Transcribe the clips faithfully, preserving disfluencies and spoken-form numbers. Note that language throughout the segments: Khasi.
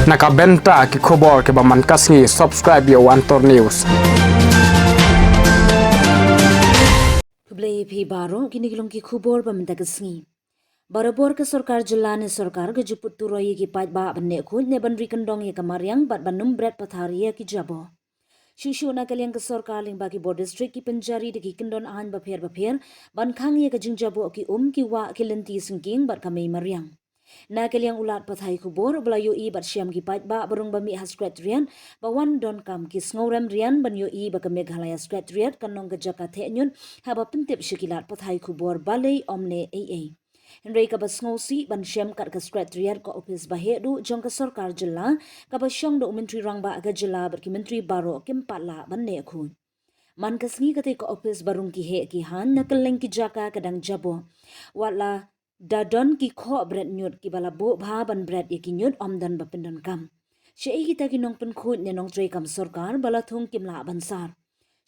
Na ka bynta ki khubor kiba man ka sngi, subscribe ïa u Antor News. Khublei ïa phi baroh, kine ki long ki khubor ba mynta ka sngi. Barabor ka sorkar jylla ne sorkar ka ju put turoi ïa ki paidbah ban neh khuid ne ban ri kyndong ïa ka mariang bad ban ym bret pathar ïa ki jaboh. Shuh shuh na ka liang ka sorkar lyngba ki bor district ki pynjari da ki kyndon aiñ bapher bapher ban khang ïa ka jingjaboh ki um, ki wah, ki lynti syngkien bad ka mei mariang. Na ka liang u lad pathai khubor uba la ïohi bad shem ki paidbah ba rung ba mih ha Secretariat ba wan donkam ki sngewrem rian ban ïohi ba ka Meghalaya Secretariat kan long ka jaka theh ñiut haba pyntip sha ki lad pathai khubor balei ym leh ei ei. Hynrei kaba sngewsih ban shem kat ka Secretariat ka ophis ba heh duh jong ka sorkar jylla kaba shong da u Myntri Rangbah ka jylla bad ki myntri baroh kim pat lah ban neh khuid. Man ka sngi kata ka ophis ba rung ki heh ki haiñ na kylleng ki jaka ka dang jaboh. Wat la da don ki khoh bret ñiut kiba la buh bha ban bret ïa ki ñiut, ym don ba pyndonkam. Shaei kita ki nongpynkhuid ne nongtrei kam sorkar ba la thung kim lah ban sar.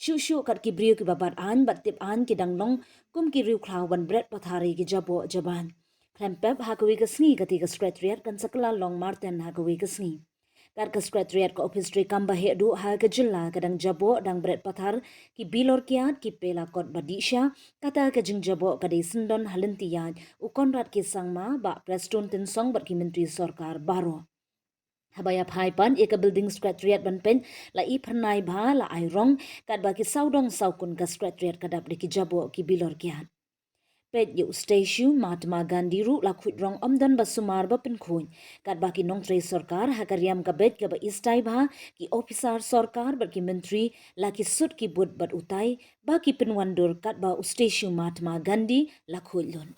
Shuh shuh kat ki briew kiba bat aiñ bad tip aiñ ki dang long kum ki riewkhlaw ban bret pathar ïa ki jaboh jabaiñ. Khlem pep ha kawei ka sngi kata ka Secretariat kan sa kylla long marten ha kawei ka sngi. Kat ka Secretariat ka ophis treikam ba heh duh ha ka jylla ka dang jaboh dang bret pathar ki bilor kiad, ki pela kot ba dih sha. Kata ka jingjaboh ka dei syndon ha lynti ïaid u Conrad K Sangma, Bah Prestone Tynsong bad ki myntri sorkar baroh. Haba ïa phai pat ïa ka building Secretariat ban peit, la i phyrnai bha, la ai rong, katba ki sawdong sawkun ka Secretariat ka dap da ki jaboh ki bilor kiad. Peit ïa u statue Mahatma Gandhi ruh la khuid rong, ym don ba sumar ba pynkhuid. Katba ki nongtrei sorkar ha ka riam ka beit kaba istai bha, ki ophisar sorkar bad ki myntri la ki suit ki boot bad utai ba ki pynwandur katba u statue Mahatma Gandhi la khuid lut.